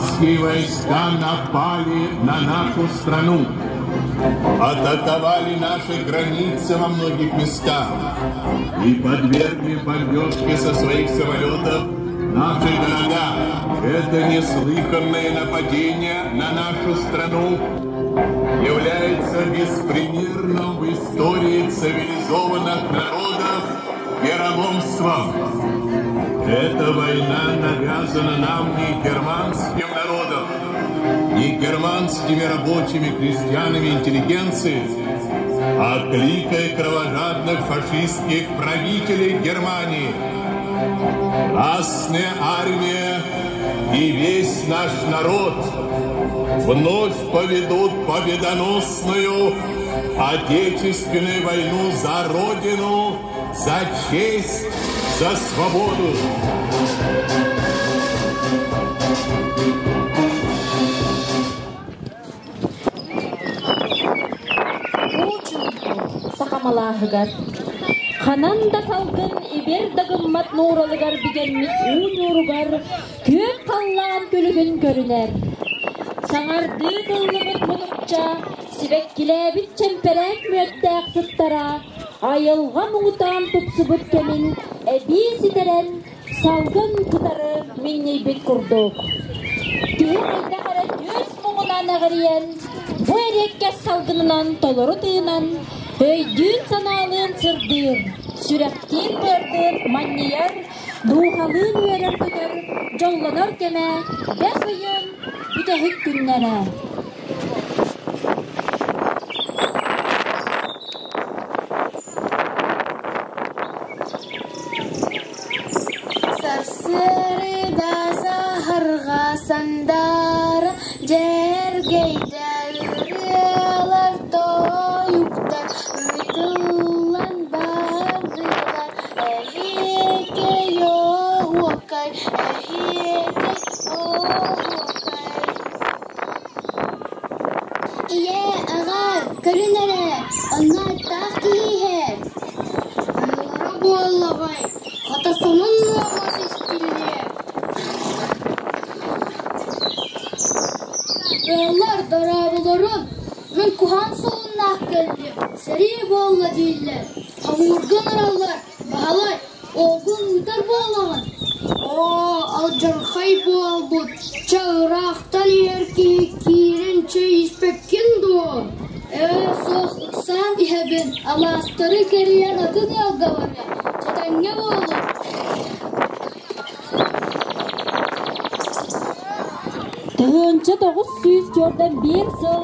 Германские войска напали на нашу страну, атаковали наши границы во многих местах и подвергли бомбежке со своих самолетов наши города. Это неслыханное нападение на нашу страну является беспримерным в истории цивилизованных народов вероломством. Эта война навязана нам не германским народом, не германскими рабочими, крестьянами, интеллигенцией, а кликой кровожадных фашистских правителей Германии. Красная армия и весь наш народ вновь поведут победоносную Отечественную войну за Родину, за честь, за свободу. Сахамалааһыгар Ханан да салгын ибир да гыммат нууралыгар бигэммит уу ньууругар күөх халлаан күлүгүн көрүнэр. Саҥардыы тыллыбыт мутукча сибэккилээбит чэмпэрээк мүөттээх сыттара айылҕа муҥутаан тупсубут кэмин эбии ситэрэн салгын кытары минньийбит курдук. Киһи хайдах эрэ түөс муҥунан эҕирийэн, бу эриэккэс салгынынан толору тыынан, өйдүүн-санаалыын сырдыыр, сүрэхтиин-быардыын манньыйар, дууһалыын үөрэр-көтөр, дьоллонор кэмэ бэс ыйын бүтэһик күннэрэ. Сарсыарда саһарҕа сандаара дьэргэйдэ ырыалар тойуктар ыытыллан бардылар эһиэкэй оһуокай эһиэкэй оһуокай Ийээ, аҕаа, көрүн эрэ, онно аттаах киһи иһэр Хайалара буоллаҕай, хата сонун нуомас истиллиэ Ыаллар дорооболорун, мин куһаҕан солуннаах кэллим, сэрии буолла дииллэр, хомуурга ыҥыраллар, Баһылай, Оҕун ыытар буолаҕын? Оо, алдьархай буолбут, чэ ыраахтан иһэр киһи киирэн чэй испэккин дуо? Ээ, суох ыксаан иһэбин, алаастары кэрийэн атын ыалга барыам, чэтэҥҥэ буолуҥ. 1941 сыл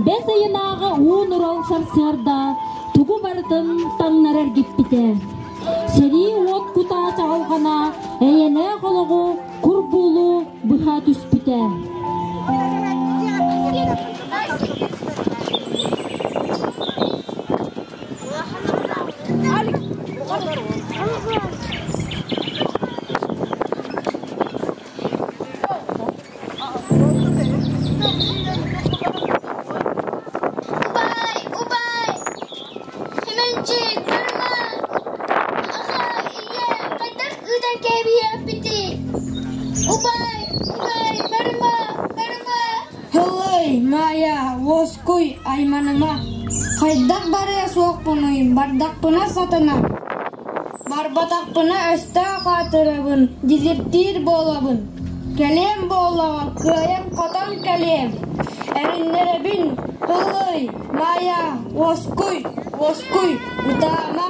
бэс ыйынааҕы уу-нурал сарсыарда тугу барытын таҥнары эргиппитэ. Сэрии уот кутаа чаҕылҕана эйэлээх олоҕу курбуулуу быһа түспүтэ. Убай, убай! Химэнчик, барыма! Аҕа, ийэ, хайдах ыытан кээбиһиэхпитий? Убай, убай, барыма, барыма! Һыллый, Маайа, уоскуй, айманыма. Хайдах барыа суохпунуй, бардахпына сатана. Барбатахпына өстөөх аатырабын, дезертир буолабын. Кэлиэм буоллаҕа, кыайан-хотон кэлиэм. Эриннэрэбин, һыллый, Маайа, уоскуй, уоскуй, ытаама.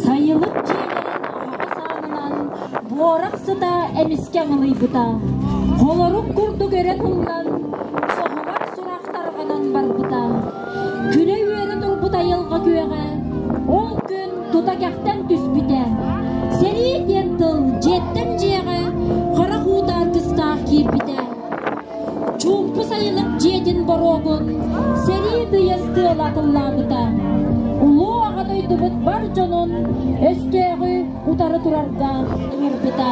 Сайылык дьиэлэрин аһаҕас аанынан буорах сыта эмискэ аҥылыйбыта. Холорук курдук өрө тыллан, соһумар сурах тарҕанан барбыта. Күлэ-үөрэ турбут айылҕа күөҕэ ол күн тута кэхтэн түспүтэ. Сэрии диэн тыл дьиэттэн дьиэҕэ харах уута аргыстаах киирбитэ. Чуумпу сайылык дьиэтин боруогун сэрии тыйыс тыала атыллаабыта. Улуу Аҕа дойдубут бар дьонун өстөөҕү утары турарга ыҥырбыта.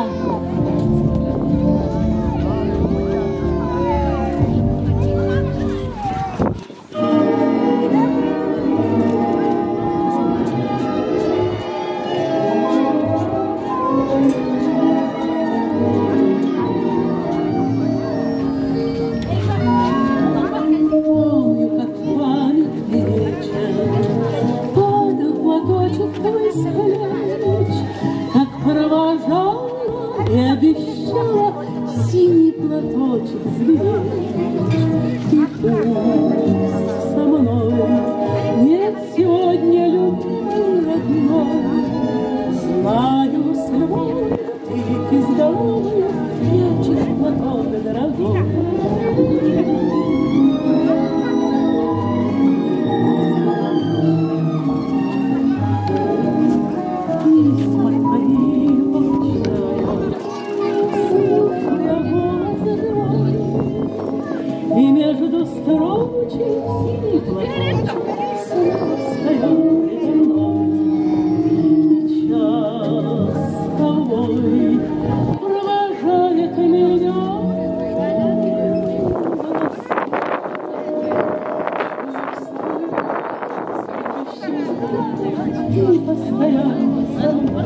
платочек звенит. И пусть со мной нет сегодня любимой родной, Знаю, с любовью ты здоровою прячешь платок дорогой. Письма твои получаю, слышу я голос живой, И между строчек синий платочек снова встает предо мной. Часто бой провожает меня Ты постоянно со мной.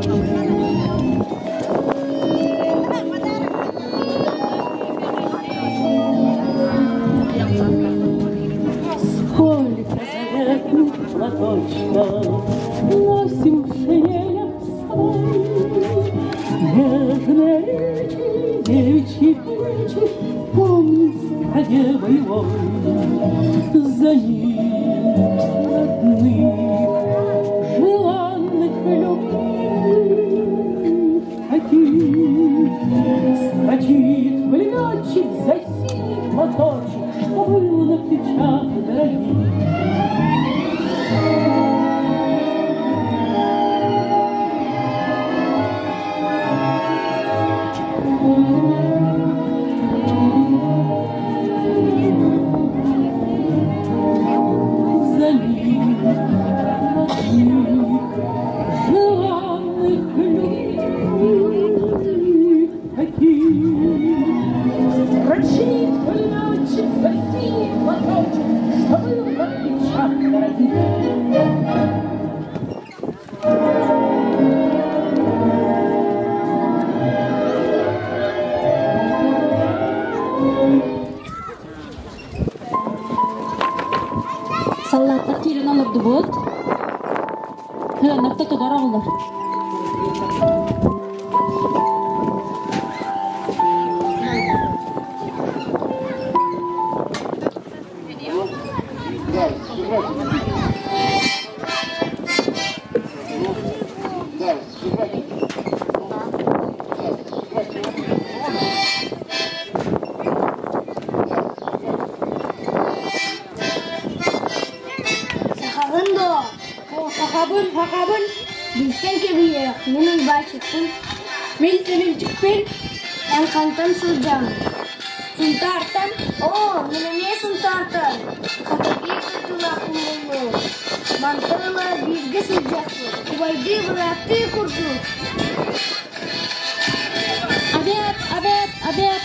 Сколько заветных платочков носим в шинелях с собой. Нежные речи, девичьи плечи помнят в стране боевой. За них родных, желанных, любимых таких Строчит пулеметчик за синий платочек, что был на плечах дорогих. За них родных, желанных, любимых таких Строчит пулеметчик за синий платочек, что был на плечах дорогих. Саллааттар киирэн олордубут. Кыаннар да тотор оҕолор. Сахаҕын дуо? Сахабын, сахабын. Билсэн кэбиһиэх, мин Уйбаанчыкпын. Мин Сэмэнчикпин. Эн хантан сылдьаҕын? Сунтаартан? Оо, мин эмиэ Сунтаартан. Хата биир дойдулаахпын буллум. Мантан ыла бииргэ сылдьыахпыт, убайдыы-бырааттыы курдук. Обед, обед, обед.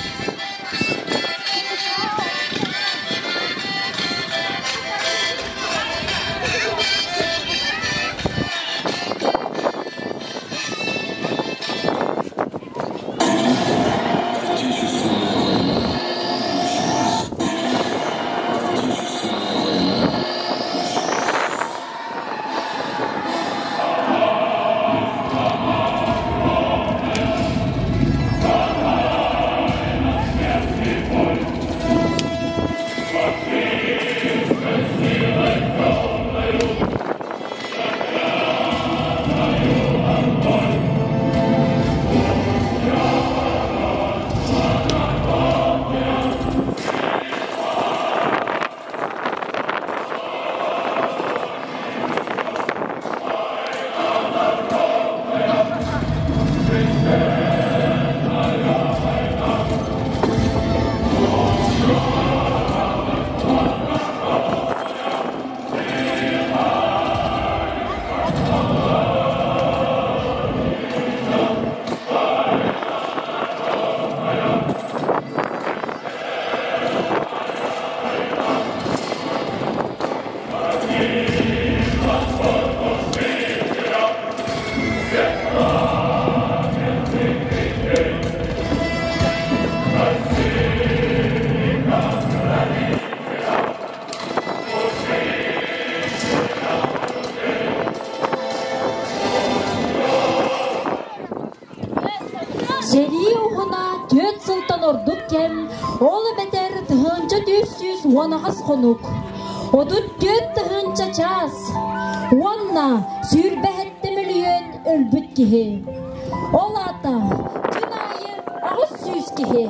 сылтан ордук кэм, ол эбэтэр 1418 хонук, 34 тыһыынча чаас уонна 27 мөлүйүөн өлбүт киһи. Ол аата күн аайы 800 киһи,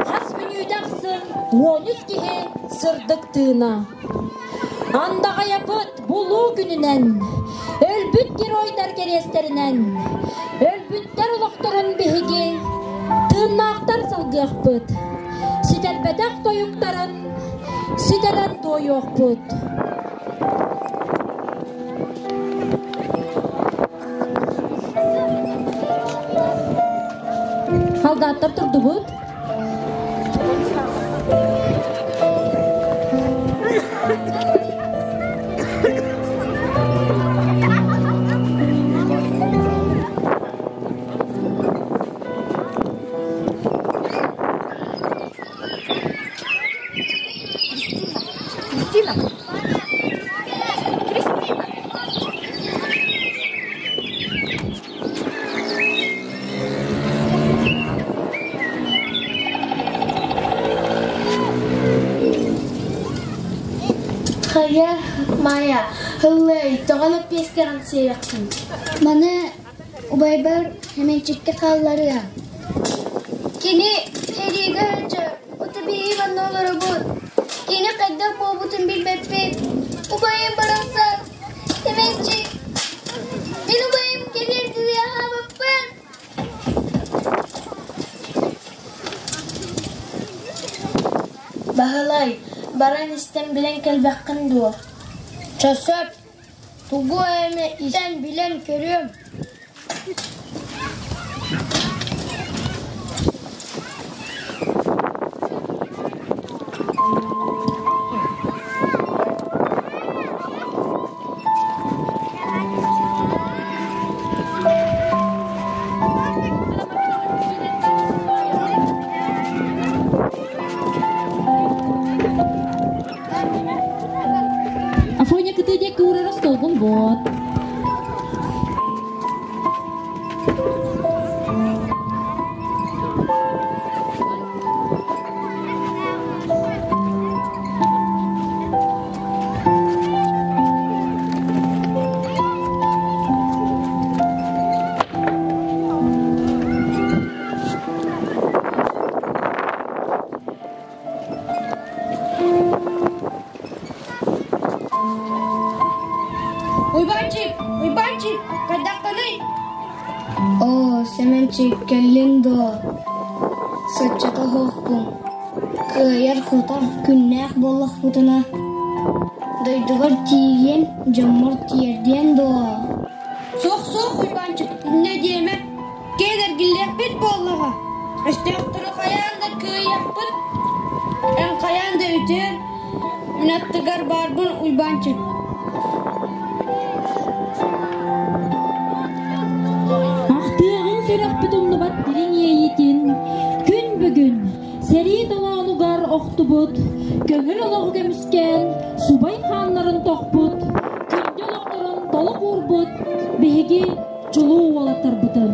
хас мүнүүтэ ахсын 13 киһи сырдык тыына. Андаҕайабыт булуу күнүнэн, өлбүт геройдар кэриэстэринэн, өлбүттэр олохторун биһиги тыыннаахтар салгыахпыт, ситэрбэтэх тойуктарын ситэрэн туойуохпут. Солдаттар турдубут. Кристина! Кристина! Хайа, Майя, һыллый, тоҕо лэппиэскэҕин сиэрэххин? Маны убайбар Хэмэнчиккэ хаалларыа. Кини сэриигэ сылдьар, утубиһи манна олоробут. Кини хайдах буолбутун билбэппит. Убайым барахсан, Хэмэнчик, мин убайым кэлиэр дылы аһаабаппын. Баһылай, баран истэн билэн кэлбэххин дуо? Чэ сөп, тугу эмэ истэн билэн көрүөм. Афоня кытыы диэки уурар остуолгун буот. Уйбанчик, Уйбанчик, хайдаххыный? Оо, Сэмэнчик, кэллиҥ дуо? Соччото суохпун. Кыайар-хотор күннээх буоллахпытына, дойдугар тиийэн, дьоммор тиэрдиэн дуо? Суох-суох, Уйбаанчык, иннэ диэмэ. Киэн эргиллиэхпит буоллаҕа. Өстөөхтөрү хайаан да кыайыахпыт. Эн хайаан да үтүөр, мин аттыгар баарбын, Уйбаанчык. Ахтыаҕыҥ сүрэхпит умнубат дириҥ иэйиитин күн бүгүн сэрии толоонугар охтубут, көҥүл олоҕу көмүскээн субай хааннарын тохпут, күндү олохторун толук уурбут биһиги чулуу уолаттарбытын.